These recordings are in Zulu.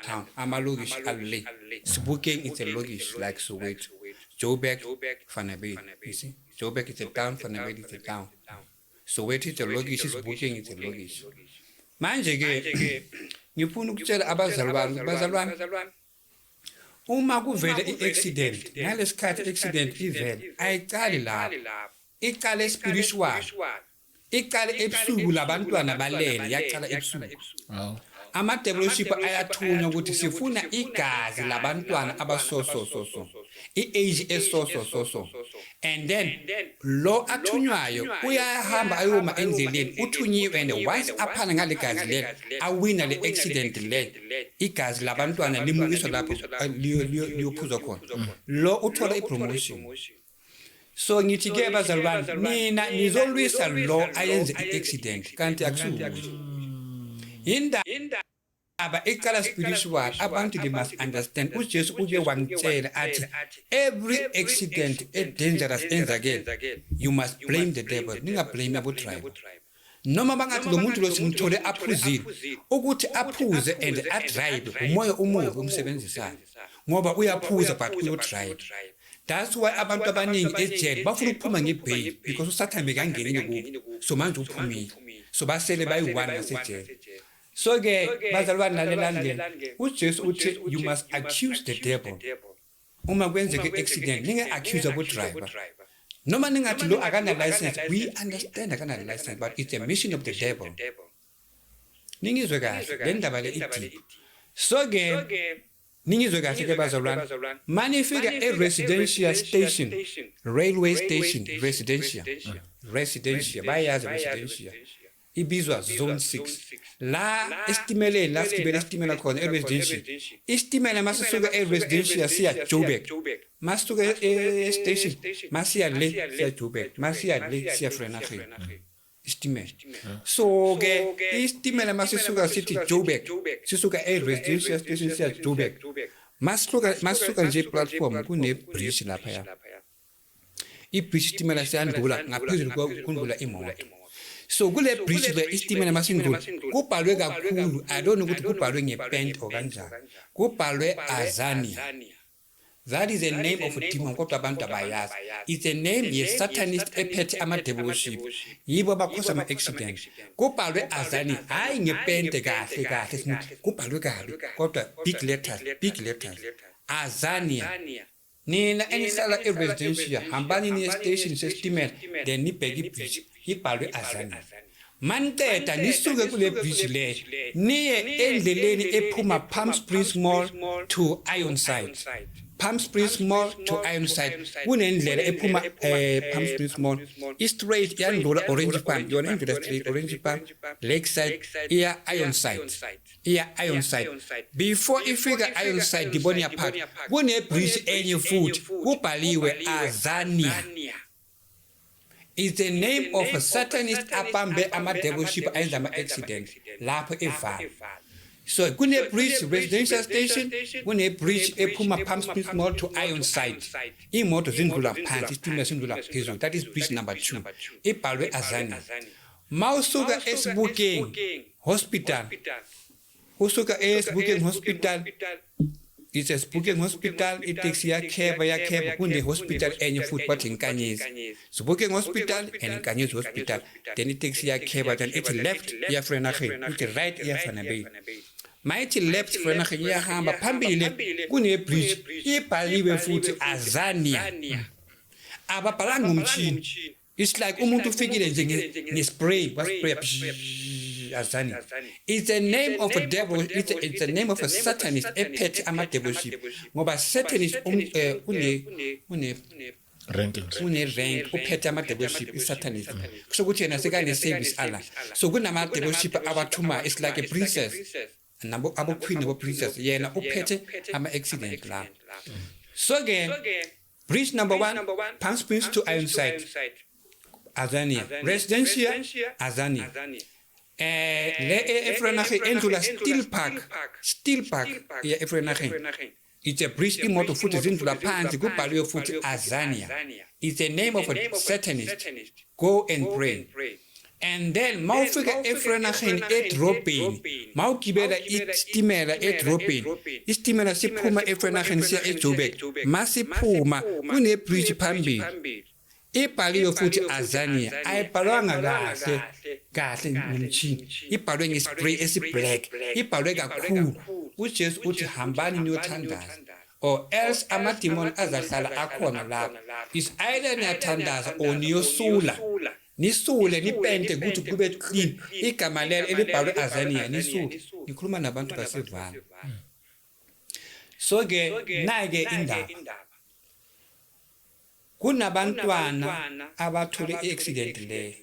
Town, amalokishi ale. Sebokeng, it's a lokishi like Soweto, Joburg, Vanderbijl. You see, Joburg is a town, Vanderbijl is a town. Soweto is a lokishi, Sebokeng is a lokishi. Manje ke ngifuna ukutshela abazali bami, bazalwane, uma kuvele i-accident, ngalesikhathi accident ivele, ayicali lapho, icale spiritual, icale ebusuku labantwana balele, yacala ebusuku. Ama-devilship ayathunywa ukuthi sifuna igazi labantwana abaso so so so, i-age eso so so so, and then lo athunywayo uyahamba ayoma endleleni uthunyiwe, and once aphana ngale gazi lelo, awina le accident le, igazi labantwana limukiswa lapho liyophuzwa khona, lo uthola i-promotion. So ngithi ke bazalwane, nina nizolwisa lo ayenze i-accident, kanti akusukuye. Indaba icala spiritual. Abantu, they must understand, uJesu uke wangitshela athi every accident e-dangerous enzakele, you must blame the devil, ningablame abo-driver. Noma bangathi lo muntu lo simthole aphuzile, ukuthi aphuze and adrive, umoya omubi umsebenzisayo, ngoba uyaphuza but uyodrive. That's why abantu abaningi ejele bafuna ukuphuma ngebail, because uSathane bekangenile kubo, so manje uphumile, so basele bayi-one ngasejele. So ke bazalwane, lalelani ke, uJesu uthi you must accuse the devil uma kwenzeka i-accident, ninge-accuse abo-driver noma ningathi lo akana license. We understand akana license, but it's a mission of the devil. Ningizwe kahle, le ndaba le i-deep. So ke ningizwe kahle ke bazalwane, manifika e-Residencia station, railway station, Residencia, Residencia bayazi, Residencia ibizwa Zone 6, la esitimeleni la sigibela isitimela khona e-Residencia. Isitimela masisuka e-Residencia siya Joburg, masisuka e-station masiya le siya Joburg, masiya le siya Vereeniging isitimela. So ke isitimela masisuka sithi Joburg, sisuka e-Residencia station siya Joburg, masisuka nje platform kune bridge lapha, ya i-bridge, isitimela siyandlula ngaphezulu, kundlula imoto. So kule bridge le isitimela masindlula kubhalwe kakhulu, I don't know ukuthi kubhalwe ngepent or kanjani, kubhalwe Azania. That is a name of a demon, kodwa abantu abayazi. It's a name ye-satanist ephethe ama-devil worship, yibo abakhosa ama-accident. Kubhalwe Azania, hhayi ngepente kahle kahle smooth, kubhalwe kabi kodwa big letters, big letters, Azania. Nina enihlala e-Residencia, hambani niye station sesitimela, then nibheke ibridge ibhalwe Azania. Maniceda nisuke kule bridge leyo, niye endleleni ephuma Palm Springs Mall to Ironside. Palm Springs Mall to Ironside kunendlela ephuma Palm Springs Mall i-straight, yandlula Orange Farm, yona indlela straight, Orange Farm, Lakeside, iya Ironside, iya Ironside. Before ifika Ironside Rivonia Park, kune bridge enye futhi kubhaliwe Azania. It's the name of a satanist abambe ama-devil worship ayenza ama-accident lapho evala. So kune-bridge Residencia station, kune-bridge ephuma Palm Springs Mall to Ironside, iy'moto zindlula phansi, isitimela sindlula phezulu. That is bridge number 2, ibhalwe Azania. Mawusuka eSebokeng Hospital, usuka eSebokeng Hospital, it's a Sebokeng Hospital, iteksi yakheba yakheba, kune-hospital enye futhi bathi Inkanyezi, Sebokeng Hospital and Inkanyezi Hospital. Then iteksi yakheba, then ithi left iya Vereeniging, ithi right iya Vanderbijl. Mayithi left Vereeniging, iyahamba phambili, kune-bridge ibhaliwe futhi Azania. Ababhalanga ngomshini, it's like umuntu ufikile nje nge-spray, waspray Azania. It's a name of a devil, it's a name of a satanist ephethe ama-devilship, ngoba satanist une rankings. Une-rank, uphethe ama-devilship i-satanist, kusho ukuthi yena sekane-service ala. So kunama-devilship abathuma, it's like a princess nabo abo-queen nabo-princess, yena uphethe ama-accident la. So ke bridge number 1, Palm Springs to Ironside, Azania. Residencia, Azania. Le eVereeniging endlula Steel Park, Steel Park iya eVereeniging, it's a bridge, imoto futhi zindlula phansi, kubhaliwe futhi Azania. It's a name of a satanist. Go and pray. And then mawufika eFrenageni edrobheni, mawugibela isitimela edrobheni, isitimela siphuma eFrenageni siya eJoburg, masiphuma kune bridge phambili ibhaliwe futhi Azania, ayibhalwanga kahle kahle ngomchini, ibhalwe ngespray esiblack, ibhalwe kakhulu. UJesu uthi hambani niyothandaza or else amadimoni azahlala akhona lapho. Is either niyathandaza or niyosula, nisule, nipente ukuthi kube clean igama lelo elibhalwe Azania, nisule. Ngikhuluma nabantu baseVaal. So ke nayi-ke indaba, kunabantwana abathole i-accident leyo,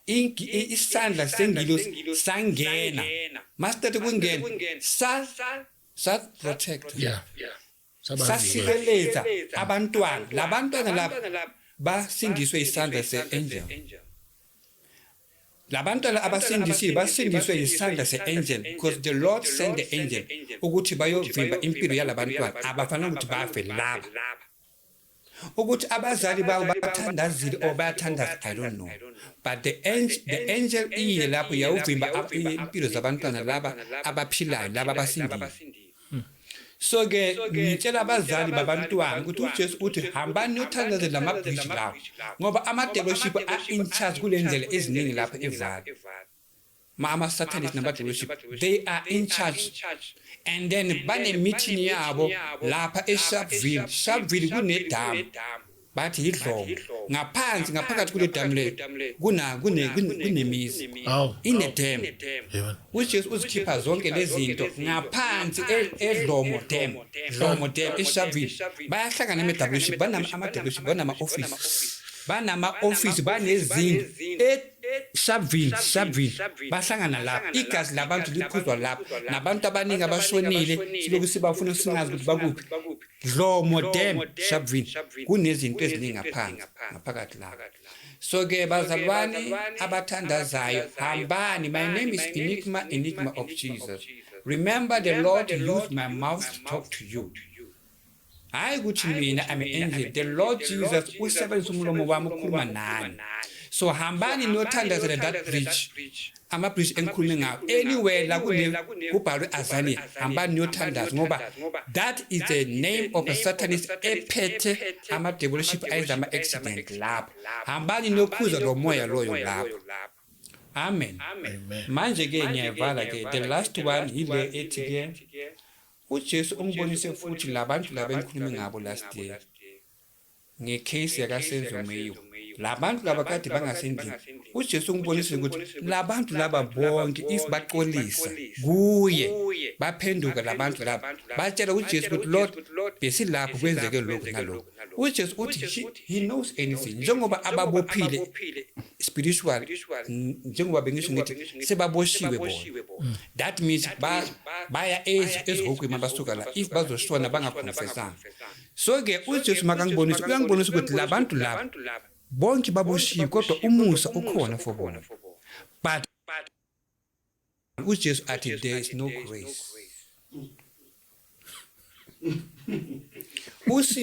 isandla sengilosi sangena, masithathe kungena sa sa protect, sasibeletha abantwana, labantwana laba basindiswe isandla se-angel. Labantwana abasindisiwe basindiswe yisandla se-angel because the Lord sent the angel ukuthi bayovimba impilo yalabantwana abafanele ukuthi bafe laba. Ukuthi abazali babo bathandazile or bayathandaza, I don't know, but the angel iye lapho yawuvimba impilo zabantwana laba abaphilayo, laba abasindile. So ke ngitshela abazali babantwana ukuthi uJesu uthi hambani niyothandaza lama-bridge lawo, ngoba ama-devilship a-in charge kule ndlela eziningi lapha eVaal. Ma ama-satanist nama-devilship, they are in charge, and then bane-meeting yabo lapha eSharpeville. Sharpeville kunedamu, bathi yidlomo, ngaphansi ngaphakathi kule damu leyo kuna kune kunemizi inedam. UJesu uzikhipha zonke lezi zinto ngaphansi eDlomo Dam, Dlomo Dam eSharpeville. Bayahlangana ama-devilship, banama ama-devilship banama-office, banama-office, banezindlu eSharpeville. Sharpeville bahlangana lapho, igazi labantu liphuzwa lapho, nabantu abaningi abashonile siloku sibafuna, singazi ukuthi bakuphi. Dlomo Dam, Sharpeville, kunezinto eziningi ngaphansi ngaphakathi lapho. So ke bazalwane abathandazayo, hambani. My name is Enigma, Enigma of Jesus. Remember, the Lord used my mouth to talk to you. Hayi ukuthi mina I'm an angel. The Lord Jesus usebenzisa umlomo wami ukukhuluma nani. So hambani niyothandazela that bridge, ama-bridge engikhulume ngawo, anywhere la kune kubhalwe Azania, hambani niyothandaza, ngoba that is the name of a satanist ephethe ama-devilship ayenza ama-accident lapho. Hambani niyokhuza lo moya loyo lapho. Amen. Amen. Manje ke ngiyayivala ke, the last one yile ethi ke uJesu ungibonise futhi labantu laba engikhulume ngabo last year ngecase yakaSenzo Meyiwa, labantu laba kade bangasendlini. uJesu ungibonise ukuthi labantu laba bonke, if baxolisa kuye, baphenduka, labantu laba batshela uJesu ukuthi, "Lord, besilapho kwenzeke lokhu nalokhu." uJesu uthi he knows anything, njengoba ababophile spiritual, njengoba bengisho ngithi sebaboshiwe bona, that means baya esihogweni mabasuka la if bazoshona bangaconfessanga. So ke uJesu makangibonisa, uyangibonisa ukuthi labantu laba bonke baboshiwe, kodwa umusa ukhona for bona, but uJesu athi there is no grace. Usi